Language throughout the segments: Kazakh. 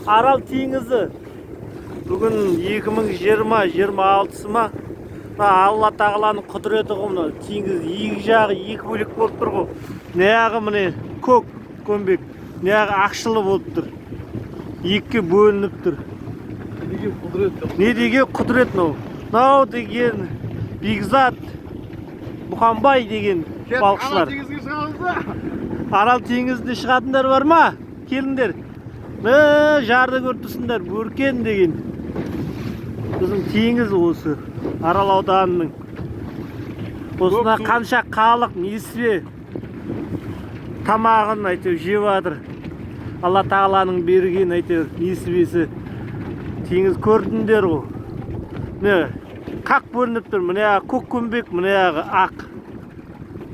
Арал теңізі. Бүгін 2020, 26-сы ма? Мына Алла тағаланың құдіреті ғой мына теңіз екі жағы екі бөлек болып тұр ғой. Мына міне көк көмбек, мына ақшылы болып тұр. Екіге бөлініп тұр. Неге құдірет? Не деген құдірет мынау? Мынау деген Бекзат Бұқанбай деген балықшылар. Теңізге шығамыз ба? Арал теңізіне шығатындар бар ма? Келіңдер. Міне, жарды көріп тұрсыңдар, Өркен деген. Біздің теңіз осы. Арал ауданының. Осына Көк су. Қанша халық несібе тамағын әйтеуір жеп жатыр. Алла тағаланың берген әйтеуір несібесі. Теңіз көрдіңдер ғой. Міне, қақ бөлініп тұр. Міне көк көмбек, міне ақ.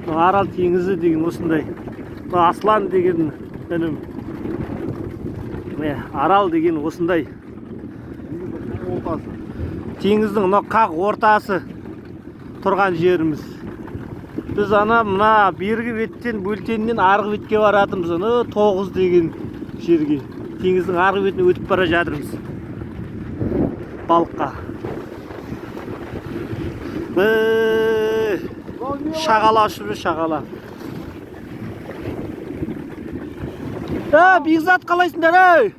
Мына Арал теңізі деген осындай. Мына Аслан деген інім. Міне, Арал деген осындай. Теңіздің ортасы. Теңіздің мына қақ ортасы тұрған жеріміз. Біз ана мына бергі беттен, Бөлтеннен арғы бетке баратырмыз, ана 9 деген жерге. Теңіздің арғы бетіне өтіп бара жатырмыз. Балыққа. Ей, шағала ұшып жүр, шағала. Ә, Бекзат, қалайсыңдар, ей?